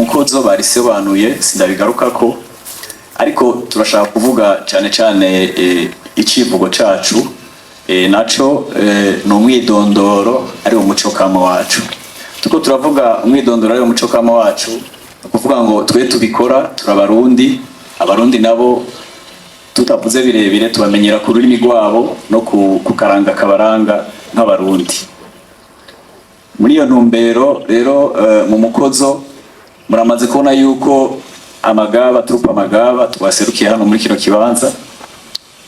Umukozo barisobanuye, sindabigarukako, ariko turashaka kuvuga cyane cyane icivugo cacu, naco ni umwidondoro ari umuco kama wacu. Tuko turavuga umwidondoro ari umuco kama wacu, ni ukuvuga ngo twe tubikora turabarundi, Abarundi nabo tutavuze birebire tubamenyera ku rurimi rwabo no ku karanga kabaranga nk'Abarundi. Muri iyo ntumbero rero, mu mukozo muramaze kubona yuko Amagaba, troupe Amagaba twaserukiye hano muri kino kibanza,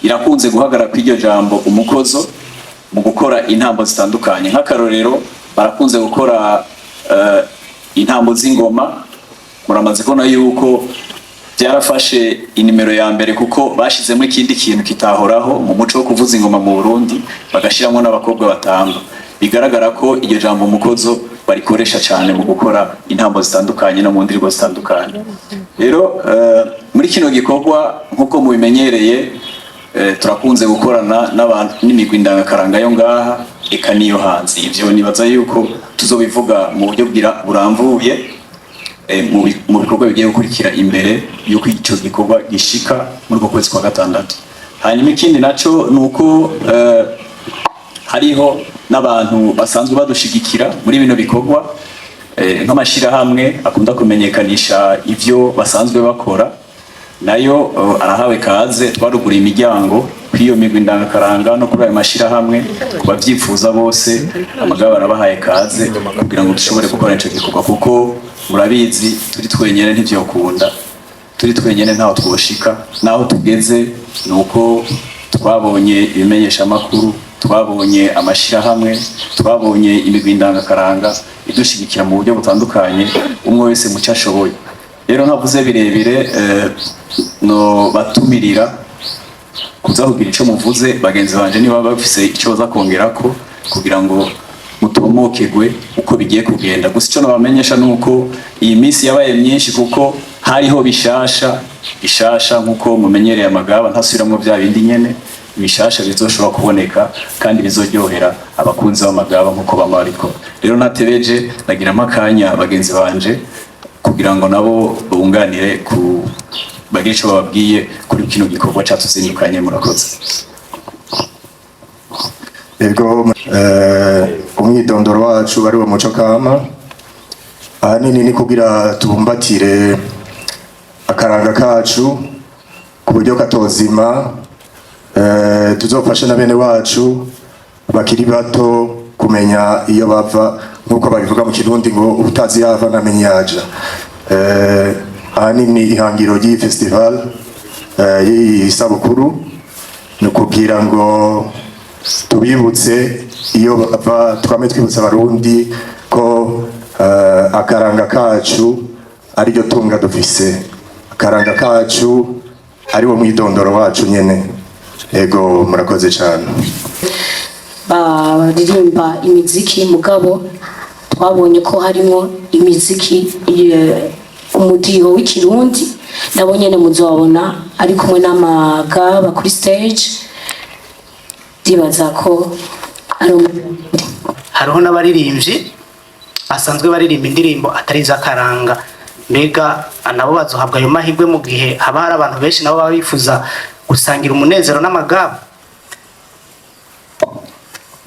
irakunze guhagarara kuri iryo jambo umukozo mu gukora intambo zitandukanye. Nk'akarorero, barakunze gukora intambo z'ingoma. Muramaze kubona yuko byarafashe inimero ya mbere, kuko bashizemo ikindi kintu kitahoraho mu muco wo kuvuza ingoma mu Burundi, bagashiramo n'abakobwa batamba. Bigaragara ko iryo jambo umukozo barikoresha cyane mu gukora intambo zitandukanye no mu ndirimbo zitandukanye. Rero muri kino gikorwa, nk'uko mubimenyereye, turakunze gukorana n'abantu n'imigwi ndangakaranga yo ngaha eka niyo hanze. Ivyo nibaza yuko tuzobivuga mu buryo burambuye mu bikorwa bigiye gukurikira imbere yuko ico gikorwa gishika muri uko kwezi kwa gatandatu. Hanyuma ikindi naco ni uko hariho n'abantu basanzwe badushigikira muri bino bikorwa, nk'amashirahamwe akunda kumenyekanisha ivyo basanzwe bakora, nayo arahawe kaze. Twaruguriye imiryango kuri iyo migwi ndangakaranga no kuri ayo mashirahamwe. Ku bavyifuza bose, Amagaba arabahaye kaze kugira ngo dushobore gukora ico gikorwa, kuko murabizi, turi twenyene ntivyokunda, turi twenyene ntaho twoshika. Naho tugeze ni uko twabonye ibimenyeshamakuru, twabonye amashirahamwe, twabonye imigwi ndangakaranga idushigikira mu buryo butandukanye, umwe wese mu cyo ashoboye. Rero ntavuze birebire, no batumirira kuza kugira ico muvuze. Bagenzi banje niba bafise ico baza kongerako kugira ngo mutomokegwe uko bigiye kugenda. Gusa ico nabamenyesha nuko iyi minsi yabaye myinshi kuko hariho bishasha bishasha. Nkuko mumenyereye, Amagaba ntasubiramwo bya bindi nyene, bishasha bizoshobora kuboneka kandi bizoryohera abakunzi b'Amagaba nkuko bama babikora. Rero ntatebeje, nagiramo akanya bagenzi banje kugira ngo nabo bunganire ku bagire ico bababwiye kuri kino gikorwa catuzindukanye. Murakoze. Ego, umwidondoro wacu ari wo muco kama, ahanini ni kugira tubumbatire akaranga kacu ku buryo katozima, tuzofashe na bene wacu bakiri bato kumenya iyo bava, nk'uko babivuga mu Kirundi ngo ubutazi yava ntamenya yaja. Ahanini ihangiro ry'iyi festival, y'iyi sabukuru, ni ukugira ngo tubibutse iyo bava, twame twibutsa Abarundi ko akaranga kacu ariryo tunga dufise, akaranga kacu ari wo mwidondoro wacu nyene. Ego, murakoze cyane. Baririmba imiziki, mugabo twabonye ko harimo imiziki, umudiho w'Ikirundi. Nabo nyene muzobona ari kumwe n'Amagaba kuri stage. Ndibaza ko ari umuririmbyi. Hariho n'abaririmbyi basanzwe baririmba indirimbo atari iz'akaranga. Mbega nabo bazohabwa ayo mahirwe mu gihe haba hari abantu benshi nabo baba bifuza gusangira umunezero n'Amagaba?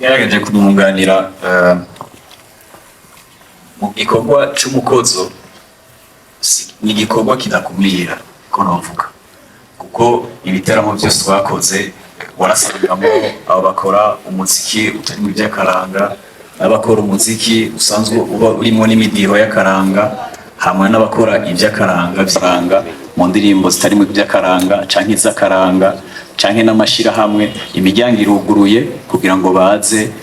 Yarageje kumwunganira mu gikorwa c'umukozo. Ni igikorwa kidakumira ko novuga, kuko ibiteramo byose twakoze warasangamo abo bakora umuziki utari mu by'akaranga, n'abakora umuziki usanzwe uba urimo n'imidiho y'akaranga, hamwe n'abakora iby'akaranga by'aranga mu ndirimbo zitari mu by'akaranga canke iz'akaranga, canke n'amashirahamwe. Imiryango iruguruye kugira ngo baze,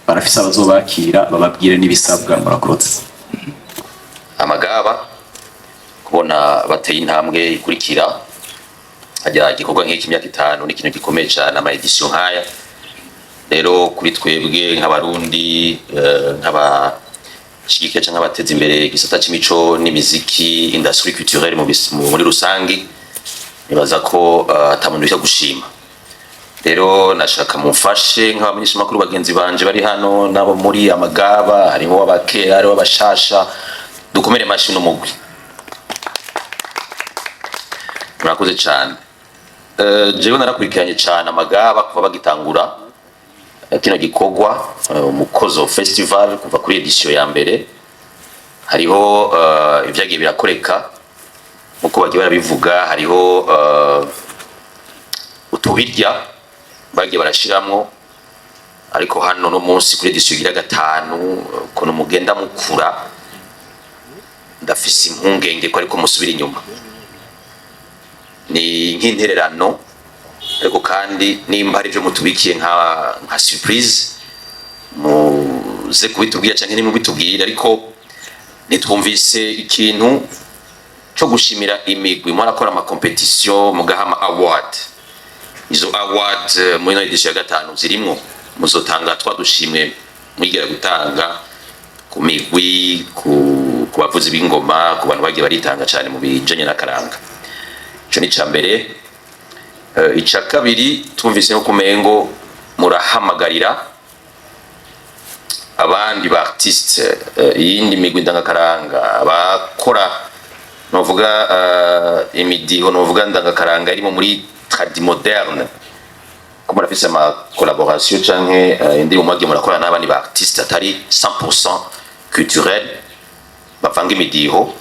barafise abazobakira bababwire n'ibisabwa. Murakoze. Amagaba kubona bateye intambwe ikurikira, hajya igikorwa nk'iki imyaka 5 ni ikintu gikomeye cyane. Ama édition nk'aya rero kuri twebwe nk'Abarundi, nk'abashigikiye canke abateza imbere igisata c'imico n'imiziki, industrie culturelle muri rusangi, nibaza ko ata muntu bisa gushima. Rero nashaka mumfashe nk'abamenyeshamakuru bagenzi banje bari hano nabo muri Amagaba, hariho abakera, hariho abashasha, dukomere mashi n'umugwi. Murakoze cyane. Jewe narakurikiranye cyane Amagaba kuva bagitangura kino gikorwa, Umukozo Festival, kuva kuri édition ya mbere. Hariho ivyagiye birakoreka nkuko bagiye barabivuga, hariho utubirya bagiye barashiramwo, ariko hano no munsi kuri édition igira gatanu, ukuntu mugenda mukura, ndafise impungenge ko ariko musubira inyuma. Ni nk'intererano, ariko kandi nimba hari ibyo mutubikiye nka surprise, muze kubitubwira canke nimubitubwire. Ariko nitwumvise ikintu cyo gushimira imigwi. Murakora ama compétition, mugaha ama award. Izo award muri ino édition ya gatanu zirimwo? Muzotanga twa dushimwe mwigera gutanga ku migwi, ku bavuzi b'ingoma, ku bantu bagiye baritanga cyane mu bijanye n'akaranga? Ico ni ica mbere. Ica kabiri, twumvise nko kumengo murahamagarira abandi ba artiste, iyindi migwi ndangakaranga, abakora novuga imidiho novuga ndangakaranga irimo muri tradi moderne, ko murafise ama collaboration canke indirimbo mwagiye murakorana n'abandi ba artiste atari 100% culturel, bavanga imidiho.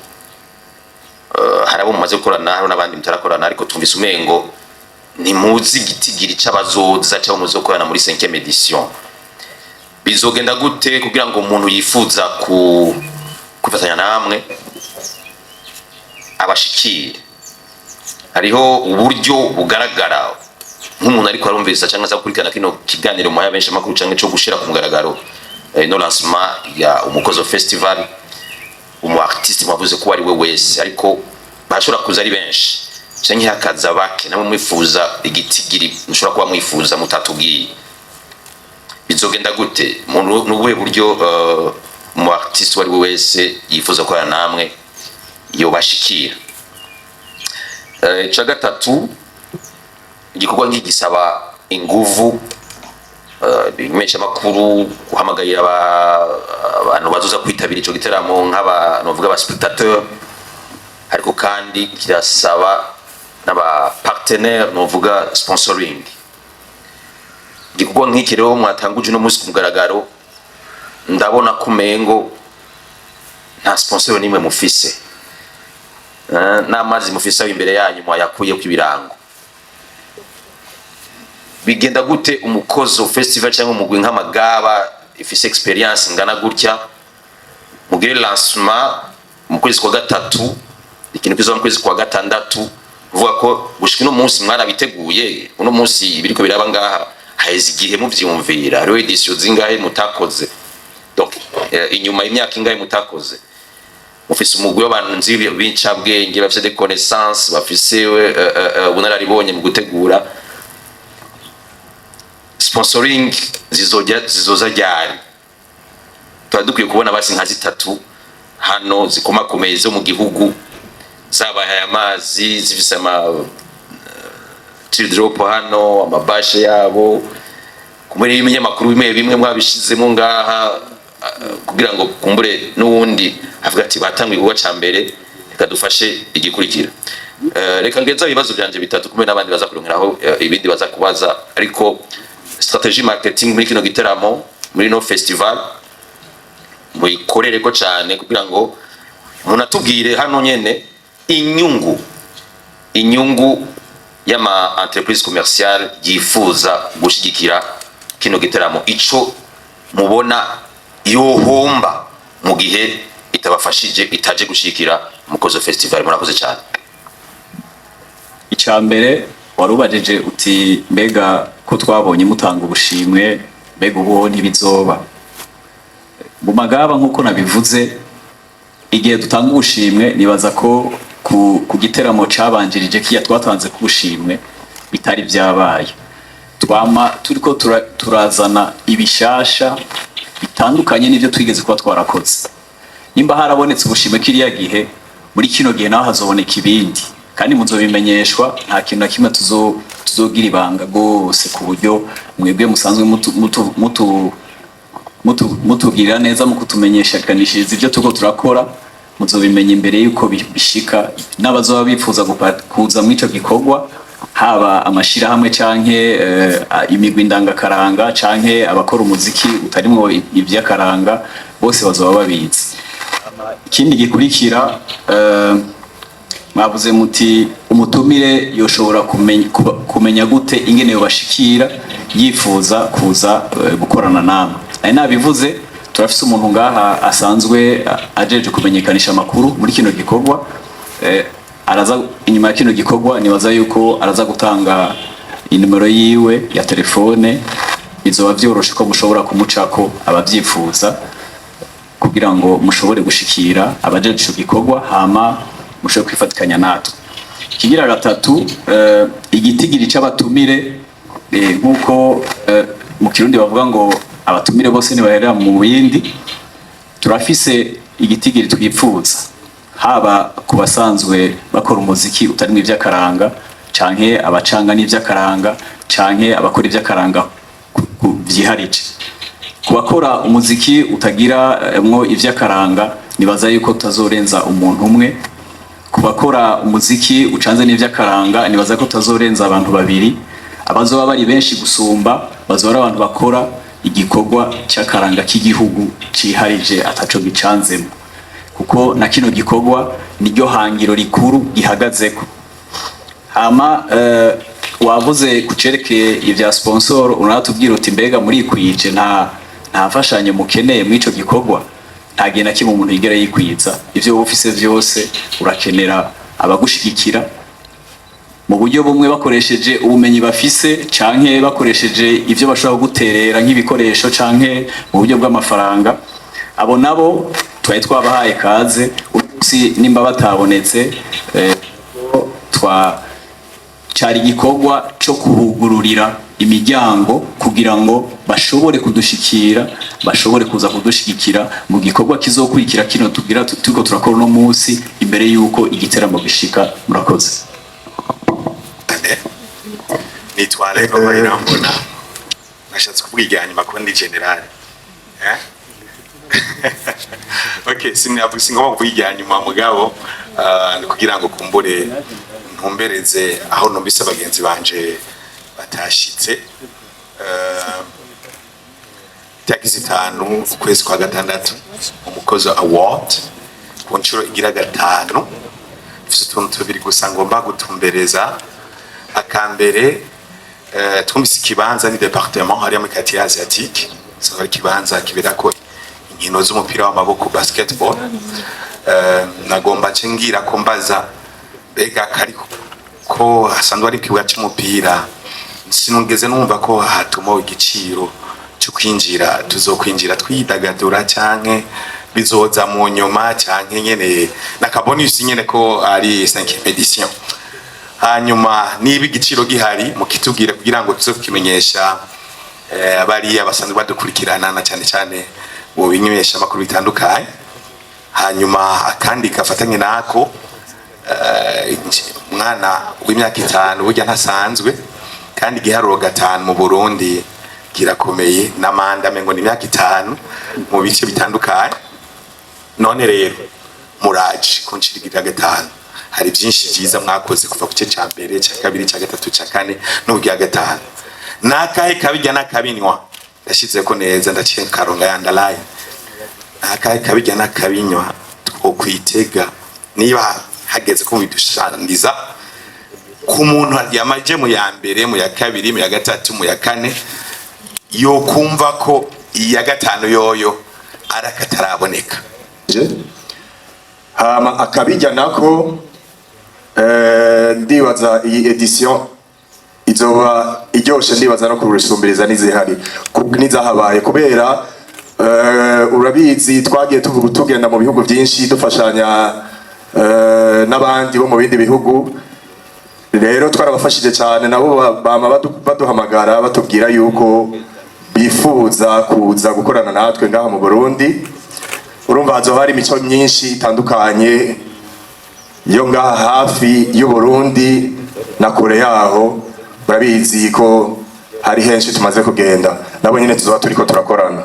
Hari abo mumaze gukorana, hari n'abandi mutarakorana, ariko twumvise umengo ntimuzi igitigiri c'abazoza cyangwa muzokorana muri 5e édition. Bizogenda gute kugira ngo umuntu yifuza ku kwifatanya namwe abashikire? Hariho uburyo bugaragara nk'umuntu ariko arumviriza cyangwa se gukurikirana kino kiganiro mu benshi amakuru cyangwa cyo gushira ku mugaragaro no lancement ya Umukozo Festival, umu artiste mwavuze ko ari we wese, ariko bashobora kuza ari benshi canke hakaza bake, namwe mwifuza igitigiri mushobora kuba mwifuza mutatubwiye. Bizogenda gute? Nubuhe buryo umu artiste uwo ari we wese yifuza gukorana namwe yobashikira? Ica gatatu, igikorwa nk'iki gisaba inguvu, ibimenyeshamakuru, guhamagarira abantu bazoza kwitabira ico giteramo nk'aba novuga aba spectateur, ariko kandi kirasaba n'aba partenaire, novuga sponsoring. Igikorwa nk'iki rero mwatanguje uno munsi ku mugaragaro, ndabona ko umengo nta sponsor n'imwe mufise. N'amazi mufise aho imbere yanyu mwayakuyeko ibirango. Bigenda gute Umukozo Festival cyangwa umugwi nk'Amagaba ifise expérience ingana gutya, mugire lancement mu kwezi kwa gatatu, ikintu kizoba mu kwezi kwa gatandatu? Uvuga ko gushika uno munsi mwarabiteguye. Uno munsi ibiriko biraba ngaha haheze igihe muvyumvira. Hariho édition zingahe mutakoze? Donc inyuma y'imyaka ingahe mutakoze? Mufise umugwi w'abantu nzi b'incabwenge, bafise des connaissances, bafise ubunararibonye mu gutegura. Sponsoring zizojya zizoza ryari? Tuba dukwiye kubona basi nka zitatu hano zikomakomeye zo mu gihugu zabahaye amazi, zifise ama teardrop hano, amabashe yabo, kumbure ibinyamakuru bimwe bimwe mwabishizemo ngaha, kugira ngo kumbure n'uwundi avuga ati batanguye igikorwa ca mbere, reka dufashe igikurikira. Reka ngeza ibibazo byanje bitatu, kumbe n'abandi baza kurongeraho ibindi baza kubaza, ariko stratégie marketing muri kino giteramo, muri no festival, muyikorereko cyane kugira ngo munatubwire hano nyene inyungu y'ama entreprise commerciale yifuza gushigikira kino giteramo, ico mubona yohomba mu gihe itabafashije, itaje gushigikira Umukozo Festival. Murakoze cyane. Icya mbere warubajije uti: mbega ko twabonye mutanga ubushimwe, mbega ubu ntibizoba mu Magaba? Nk'uko nabivuze, igihe dutanga ubushimwe, nibaza ko ku giteramo cabanjirije kiya twatanze ku bushimwe bitari byabaye. Twama turiko turazana ibishasha bitandukanye n'ibyo twigeze kuba twarakoze. Nimba harabonetse ubushimwe kiriya gihe, muri kino gihe naho hazoboneka ibindi, kandi muzobimenyeshwa. Nta kintu na kimwe tuzogira ibanga rwose, ku buryo mwebwe musanzwe mutugirira neza mu kutumenyeshakanishiriza ibyo turiko turakora. Muzobimenya imbere yuko bishika. N'abazoba bifuza kuza muri ico gikorwa, haba amashirahamwe canke imigwi ndangakaranga canke abakora umuziki utarimwo ivy'akaranga, bose bazoba babizi. Ikindi gikurikira, mwavuze muti umutumire yoshobora kumenya gute ingene yobashikira yifuza kuza gukorana namwe. Nari nabivuze, turafise umuntu ngaha asanzwe ajeje kumenyekanisha amakuru muri kino gikorwa. Araza inyuma ya kino gikorwa, nibaza yuko araza gutanga inimero yiwe ya telefone. Bizoba vyoroshe ko mushobora kumucako abavyifuza, kugira ngo mushobore gushikira abajeje ico gikorwa, hama mushobore kwifatikanya natwe. Ikigira gatatu, igitigiri c'abatumire, nk'uko mu Kirundi bavuga ngo abatumire bose ntibaherera mu bindi, turafise igitigiri twipfuza, haba ku basanzwe bakora umuziki utarimwo ivy'akaranga, canke abacanga n'ivy'akaranga, canke abakora ivy'akaranga vyiharije. Ku bakora umuziki utagira mwo ivy'akaranga, nibaza yuko tutazorenza umuntu umwe. Ku bakora umuziki ucanze n'ivy'akaranga, nibaza ko tutazorenza abantu babiri. Abazoba bari benshi gusumba bazoba ari abantu bakora igikorwa c'akaranga k'igihugu ciharije, ataco gicanzemo, kuko na kino gikorwa niryo hangiro rikuru gihagazeko. Hama wavuze ku cerekeye ivya sponsor, uranatubwira uti mbega murikwije, nta mfashanyo mukeneye muri ico gikorwa? Nta gihe na kimwe umuntu yigera yikwiza. Ivyo wowe ufise vyose, urakenera abagushigikira mu buryo bumwe, bakoresheje ubumenyi bafise canke bakoresheje ivyo bashobora guterera nk'ibikoresho, canke mu buryo bw'amafaranga. Abo nabo twari twabahaye kaze umunsi, nimba batabonetse, twa cari igikorwa co kubugururira imiryango kugira ngo bashobore kudushikira, bashobore kuza kudushigikira mu gikorwa kizokurikira kino tugira turiko turakora uno munsi, imbere yuko igiteramo gishika. Murakoze. Nitwa Rero Bayirambona. Nashatse kuvuga irya nyuma kuko ndi général. Okay, sinavuga, singomba kuvuga irya nyuma, mugabo ni kugira ngo kumbure ntumbereze aho numvise bagenzi banje batashitse. Itariki 5 ukwezi kwa gatandatu, Umukozi Award ku nshuro igira gatanu. Mfise utuntu tubiri gusa ngomba gutumbereza. Akambere, twumvise ikibanza ni département hariya muri quartier asiatique, so ari ikibanza kiberako inkino z'umupira w'amaboko, basketball. Nagomba nce ngira ko mbaza, mbega kari ko hasanzwe ari ikibuga c'umupira, sinugeze numva ko hatuma igiciro cyo kwinjira, tuzokwinjira twidagadura canke bizoza mu nyuma, canke nyene nakabonus nyene ko ari 5e édition? Hanyuma niba igiciro gihari mukitubwire kugira ngo tuze kukimenyesha abariya basanzwe badukurikirana, na cyane cyane mu bimenyesha amakuru bitandukanye. Hanyuma akandi kafatanye nako, umwana w'imyaka 5 burya ntasanzwe, kandi igiharuro 5 mu Burundi kirakomeye, n'amanda mengo ni imyaka 5 mu bice bitandukanye. None rero muraje kunshirigira 5, hari byinshi byiza mwakoze kuva ku gice cya mbere, cya kabiri, cya gatatu, cya kane n'ubwa gatanu. Nakahe kabijya n'akabinywa? Ndashize ko neza, ndaciye karonga yandalaye. Nakahe kabijya n'akabinywa twokwitega niba hageze ko bidushangiza ku muntu yamaje mu ya mbere, mu ya kabiri, mu ya gatatu, mu ya kane, yokumva ko iya gatanu yoyo arakataraboneka? Hama akabijya nako, ndibaza iyi édition izoba iryoshe, ndibaza no kurusumbiriza n'izihari n'izahabaye, kubera urabizi twagiye tugenda mu bihugu byinshi dufashanya n'abandi bo mu bindi bihugu. Rero twarabafashije cyane, nabo bama baduhamagara batubwira yuko bifuza kuza gukorana natwe ngaha mu Burundi. Urumva hazoba hari imico myinshi itandukanye yo ngaha hafi y'u Burundi na kure yaho. Murabizi ko hari henshi tumaze kugenda, nabo nyine tuzoba turiko turakorana.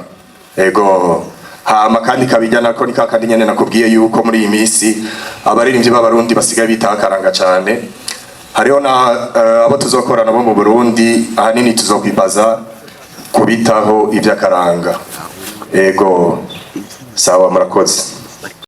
Ego. Hama kandi kabijya nako ni kakandi nyene nakubwiye yuko muri iyi minsi abaririmbyi b'Abarundi basigaye bitaho akaranga cane. Hariho na abo tuzokorana bo mu Burundi, ahanini tuzokwibaza kubitaho ivy'akaranga. Ego, sawa, murakoze.